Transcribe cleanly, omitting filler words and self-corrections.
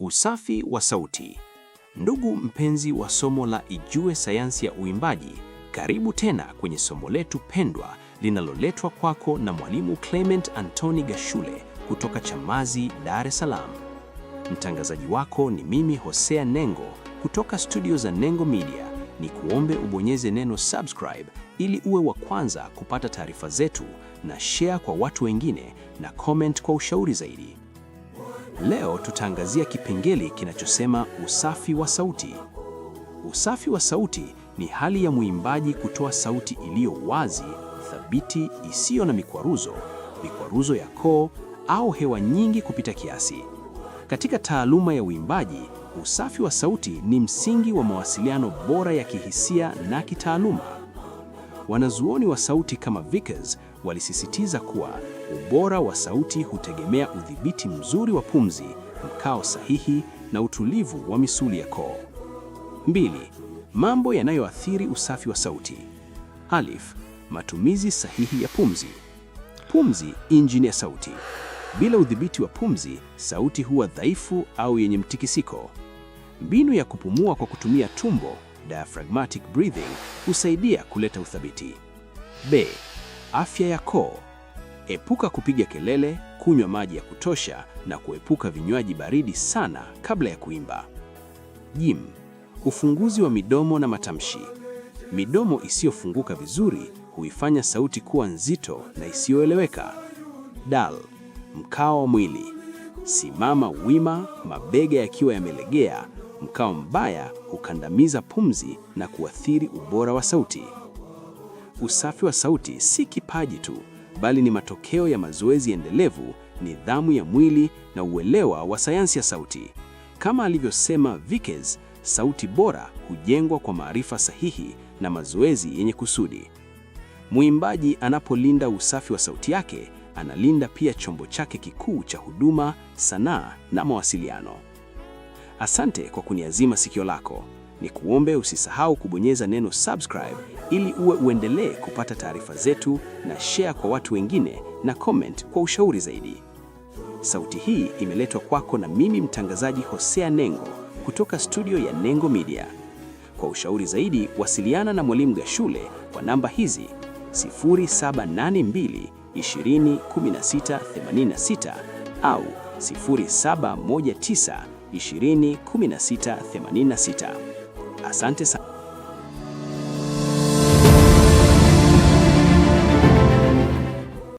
Usafi wa sauti. Ndugu mpenzi wa somo la Ijue Sayansi ya Uimbaji, karibu tena kwenye somo letu pendwa linaloletwa kwako na Mwalimu Clement Anthony Gashule kutoka Chamazi, Dar es Salaam. Mtangazaji wako ni mimi Hosea Nengo kutoka studio za Nengo Media. Ni kuombe ubonyeze neno subscribe ili uwe wa kwanza kupata taarifa zetu na share kwa watu wengine na comment kwa ushauri zaidi. Leo tutaangazia kipengele kinachosema usafi wa sauti. Usafi wa sauti ni hali ya mwimbaji kutoa sauti iliyo wazi, thabiti, isiyo na mikwaruzo, mikwaruzo ya koo au hewa nyingi kupita kiasi. Katika taaluma ya uimbaji, usafi wa sauti ni msingi wa mawasiliano bora ya kihisia na kitaaluma. Wanazuoni wa sauti kama Vickers walisisitiza kuwa ubora wa sauti hutegemea udhibiti mzuri wa pumzi, mkao sahihi na utulivu wa misuli ya koo. 2. Mambo yanayoathiri usafi wa sauti. Alif, matumizi sahihi ya pumzi. Pumzi, injini ya sauti. Bila udhibiti wa pumzi, sauti huwa dhaifu au yenye mtikisiko. Mbinu ya kupumua kwa kutumia tumbo, diaphragmatic breathing, husaidia kuleta uthabiti. B, afya ya koo. Epuka kupiga kelele, kunywa maji ya kutosha na kuepuka vinywaji baridi sana kabla ya kuimba. Jim, ufunguzi wa midomo na matamshi. Midomo isiyofunguka vizuri huifanya sauti kuwa nzito na isiyoeleweka. Dal, mkao wa mwili. Simama wima, mabega yakiwa yamelegea. Mkao mbaya hukandamiza pumzi na kuathiri ubora wa sauti. Usafi wa sauti si kipaji tu, bali ni matokeo ya mazoezi endelevu, nidhamu ya mwili na uelewa wa sayansi ya sauti. Kama alivyosema Vickers, sauti bora hujengwa kwa maarifa sahihi na mazoezi yenye kusudi. Mwimbaji anapolinda usafi wa sauti yake, analinda pia chombo chake kikuu cha huduma, sanaa na mawasiliano. Asante kwa kuniazima sikio lako. Nikuombe usisahau kubonyeza neno subscribe ili uwe uendelee kupata taarifa zetu na share kwa watu wengine na comment kwa ushauri zaidi. Sauti hii imeletwa kwako na mimi mtangazaji Hosea Nengo kutoka studio ya Nengo Media. Kwa ushauri zaidi wasiliana na Mwalimu Gashule kwa namba hizi 0782 20 16 86 au 0719 20 16 86. Asante sana.